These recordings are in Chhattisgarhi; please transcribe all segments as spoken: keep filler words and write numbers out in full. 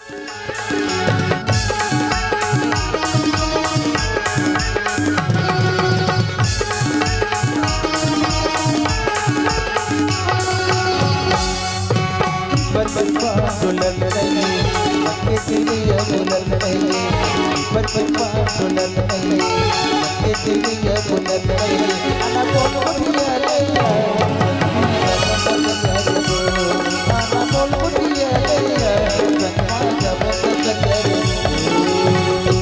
पर पर पाँव डोलत रही, मन के चिड़िया बोलत रही। पर पर पाँव डोलत रही, मन के चिड़िया बोलत रही। आना बोल उठिया ले, आना बोल उठिया ले,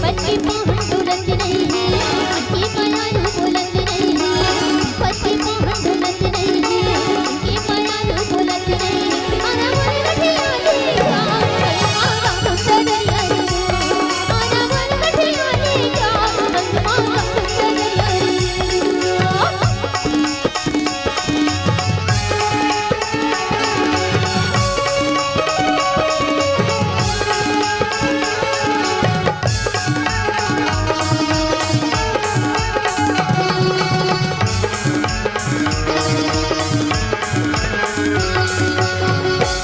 पत्ती पवन डोलत रही है, पत्ती पवन डोलत रही है, पत्ती पवन डोलत रही है, पत्ती पवन डोलत रही है। आना बोल उठिया ले, आना बोल उठिया ले, आना बोल उठिया ले, आना बोल उठिया ले।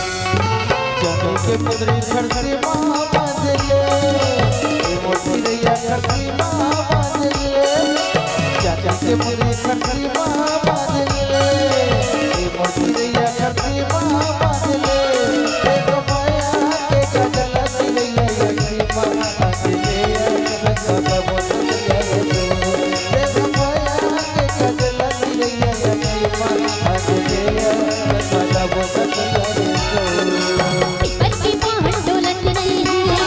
चांदी के मुंदरी खरसी माँ बांध ले, ए मोती रैया खरसी माँ बांध ले। चांदी के मुंदरी खरसी माँ बांध ले, ए मोती रैया खरसी माँ बांध ले। ए गो भैया के गजला चिरैया अखी माँ बांध ले, रंगा बाबू नदिया रे तू। ए गो भैया के गजला चिरैया अखी माँ बांध ले, रंगा बाबू नदिया रे तू। पीपर के पान डोलत रही है,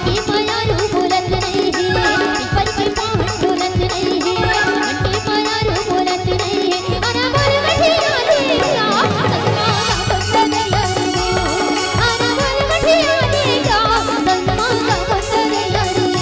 के मायालू बोलत रही है। पीपर के पान डोलत रही है, के मायालू बोलत रही है। अरे बोल मठिया रे का, संगमा का पुत्र दरिया रे। अरे बोल मठिया रे का, संगमा का पुत्र दरिया रे।